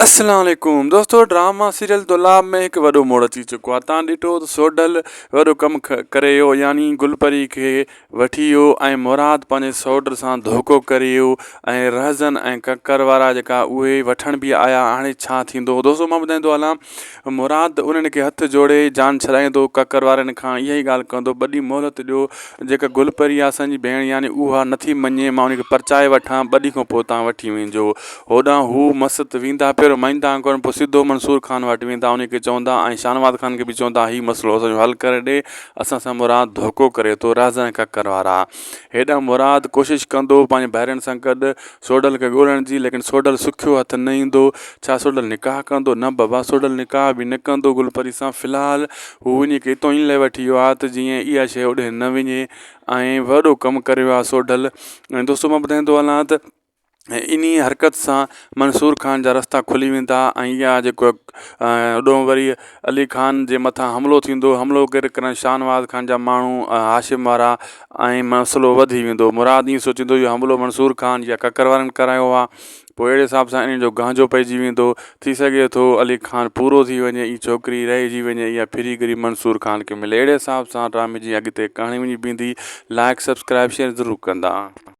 السلام عليڪم دوستو ڊراما سيريل دولاب ۾ هڪ وڏو موڙ اچي چڪو آهي تان ڏٺو ته سوڍل وڏو ڪم ڪري ويو يعني گل پري کي وٺي ويو ۽ مراد پنهنجي سوڍ سان ڌوڪو ڪري ويو ۽ رهزن ۽ ڪڪر وارا جيڪا اهي وٺڻ به آيا هاڻي ڇا ٿيندو دوستو مان ٻڌائيندو هلان مراد انهن کي هٿ جوڙي جان ڇڏائيندو ڪڪر وارن کان اها ئي ڳالهه ڪندو ٻه ڏينهن مهلت ڏيو جيڪا گل پري آهي اسان جي ڀيڻ يعني اها نٿي مڃي مان ان کي پرچائي وٺان ٻه ڏينهن کان پوء تان وٺي وڃجو هوڏانهن هو مست ويندا پير مڃدا ڪونه پوء سڌو منصور خان وٽ ويندا انهي کي چوندا ۽ شاهنواز خان کي به چوندا هي مسئلو اسان جو حل ڪري ڏي اسان سان مراد ڌوڪو ڪري ٿو رهزن ڪڪر وارا. هيڏانهن مراد ڪوشش ڪندو پنهنجي ڀائرن سان گڏ سوڍل کي ڳولڻ جي ليڪن سوڍل سکيو هٿ نه ايندو ڇا سوڍل نڪاح ڪندو نه بابا سوڍل نڪاح به نه ڪندو گل پري سان في الحال هو انهي کي اتو ان لاء وٺي ويو آهي ته جيئن اها شيء اوڏي نه وڃي ۽ وڏو ڪم ڪري ويو آهي سوڍل ۽ دوستو مان ٻڌائيندو هلان ته ۽ انهيء حرڪت سان منصور خان جا رستا کلي ويندا ۽ اها جيڪو هوڏانهن وري علي خان جي مٿان حملو ٿيندو حملو ڪري ڪرڻ شاهنواز خان جا ماڻهو هاشم وارا ۽ مسئلو وڌي ويندو مراد ائين سوچيندو اهو حملو منصور خان يا ڪڪر وارن ڪرايو آهي پوء اهڙي حساب سان انهن جو گانجو پئجي ويندو ٿي سگهي ٿو علي خان پورو ٿي وڃي ۽ ڇوڪري رهجي وڃي يا ڦري گهري منصور خان کي ملي اهڙي حساب سان ڊرامي جي اڳتي ڪهاڻي وڃي بيهندي لائڪ سبسڪرائب شيئر ضرور ڪندا.